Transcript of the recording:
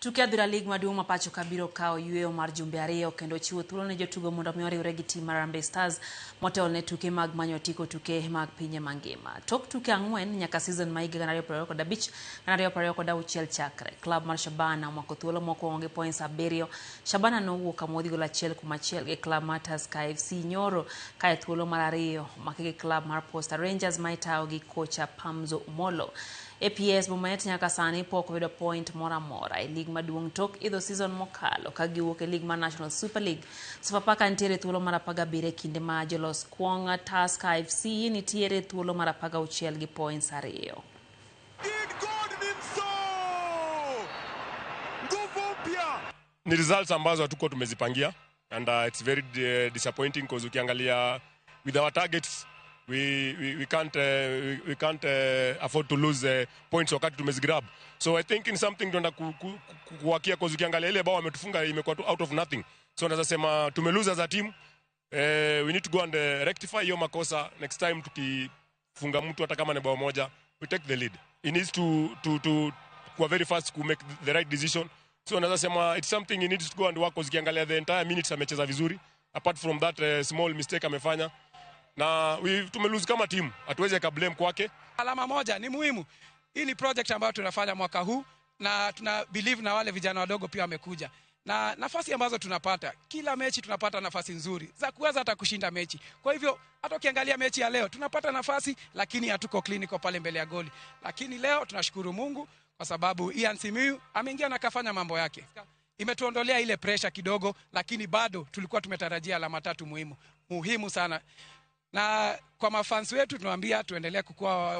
Tuke adhula lig maduong' ma pacho ka biro kawo yueyo mar jumbe 2 kendo chiwo thuolo ne jotugo mondo mi oriwre gi tim mar Harambee Stars motelo ne tuke mag manyo otiko tuke mag pinye mangima. Tok tuke 4 nyaka season ma higa 2025 2026 chakre. Klab mar Shabana omako thuolo mokwongo gi points 7. Shabana nowuok kamodhi gol 1-1 gi klab mar Tusker FC nyoro kae thuolo mar 2 omaki gi klab mar Posta Rangers ma itayo gi kocha Pamzo Omolo. APS Bomet nyaka sani pok oyudo point moro amora e lig maduong' tok idho season mokalo ka giwuok e lig mar National Super League. Sofapaka nitiere thuolo mar 17 kinde ma jolos kwong Tusker FC nitiere thuolo mar 16 gi points 2. Ni results ambazo hatukuwa tumezipangia and it's very disappointing because ukiangalia with our targets we can't afford to lose points wakati tumezigrab. So I think in something tunaenda kuwakia because ukiangalia ile bao wametufunga imekuwa tu out of nothing. So naweza sema tumelose as a team. We need to go and rectify hiyo makosa next time. Tukifunga mtu hata kama ni bao moja, we take the lead. He needs to kuwa very fast to make the right decision. So naweza sema it's something he needs to go and work because ukiangalia the entire minutes amecheza vizuri apart from that small mistake amefanya. Na tumelose kama team, hatuwezi ka blame kwake. Alama moja ni muhimu. Hii ni project ambayo tunafanya mwaka huu na tuna believe na wale vijana wadogo pia wamekuja. Na nafasi ambazo tunapata, kila mechi tunapata nafasi nzuri za kuweza hata kushinda mechi. Kwa hivyo hata ukiangalia mechi ya leo tunapata nafasi lakini hatuko clinical pale mbele ya goli. Lakini leo tunashukuru Mungu kwa sababu Ian Simiyu ameingia na kafanya mambo yake. Imetuondolea ile pressure kidogo, lakini bado tulikuwa tumetarajia alama 3 muhimu. Muhimu sana. Na kwa mafans wetu tunawaambia tuendelee kukua.